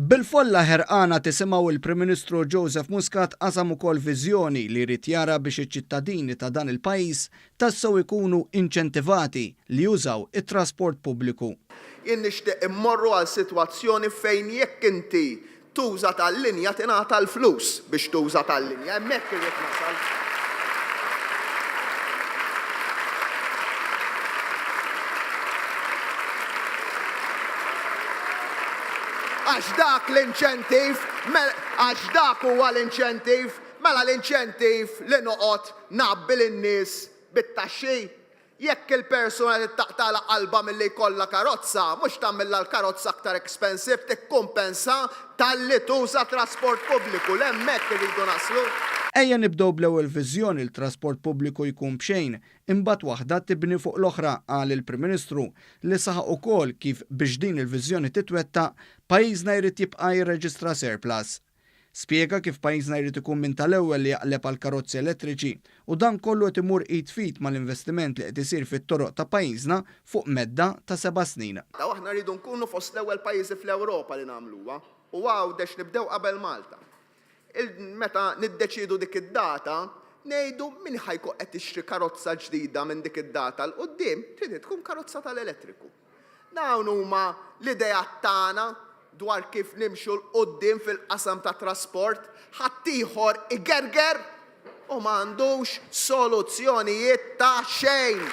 Bil-folla ħerqana tisimgħu il-Prim Ministru Joseph Muscat qasam ukoll viżjoni li jrid jara biex iċ-ċittadini ta' dan il-pajjiż tassew ikunu inċentivati li jużaw it-trasport pubbliku. Jien nixtieq immorru għal sitwazzjoni fejn jekk inti tuża tal-linja tingħata l-flus biex tuża tal-linja, hemmhekk irrid nasal. Għax dak l-inċentiv, għax dak huwa l-inċentiv, mela l-inċentiv li noqgħod ngħabbi lin-nies bit-taxxi? Jekk il-persuna trid taqtagħlha qalbha milli jkollha karozza, mhux tagħmlilha l-karozza aktar expensive, tikkumpensa talli tuża trasport pubbliku. L'hemmhekk irridu naslu. Ejja nibdew bl-ewwel viżjoni l-trasport pubbliku jkun b'xejn, imbagħad waħda tibni fuq l-oħra, qal il-Prim Ministru, li saħaq ukoll kif biex din il-viżjoni titwettaq, pajjiżna jrid jibqa' jirreġistra surplus. Spjega kif pajjiżna jrid ikun minn tal-ewwel li jaqleb għal karozzi elettriċi u dan kollu qed imur id f'id mal-investiment li qed isir fit-toroq ta' pajjiżna fuq medda ta' seba' snin. U aħna rridu nkunu fost l-ewwel pajjiżi fl-Ewropa li nagħmluha u Għawdex nibdew qabel Malta. Meta niddeċiedu dik id-data, ngħidu min ħa jkun qed jixtri karozza ġdida minn dik id-data 'l quddiem trid tkun karozza tal-elettriku. Dawn huma l-ideat tagħna dwar kif nimxu 'l quddiem fil-qasam tat-trasport. Ħaddieħor igerger u ma għandux soluzzjonijiet ta' xejn!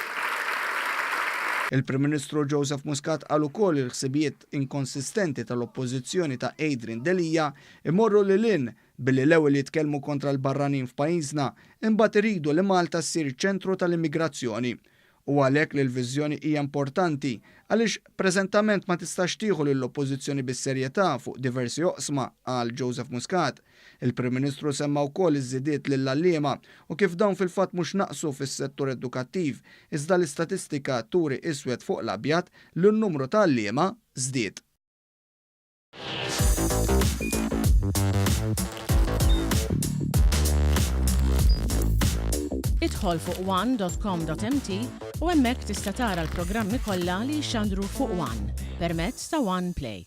Il-Prim Ministru Joseph Muscat qal ukoll li l-ħsibijiet inkonsistenti tal-Oppożizzjoni ta' Adrian Delia imorru lil hinn billi l-ewwel jitkellmu kontra l-barranin f'pajjiżna imbagħad iridu li Malta ssir ċentru tal-immigrazzjoni. Hu għalhekk li l-viżjoni hija importanti għaliex preżentament ma tistax tieħu lill-Oppożizzjoni bis-serjetà fuq diversi oqsma, qal Joseph Muscat. Il-Prim Ministru semma wkoll iż-żidiet lill-għalliema u kif dawn fil-fatt mhux naqsu fis-settur edukattiv iżda l-istatistika turi iswed fuq l-abjad li n-numru ta' għalliema żdied. Idħol fuq one.com.mt u hemmhekk tista' tara l-programmi kollha li jixxandru fuq One permezz ta' One Play.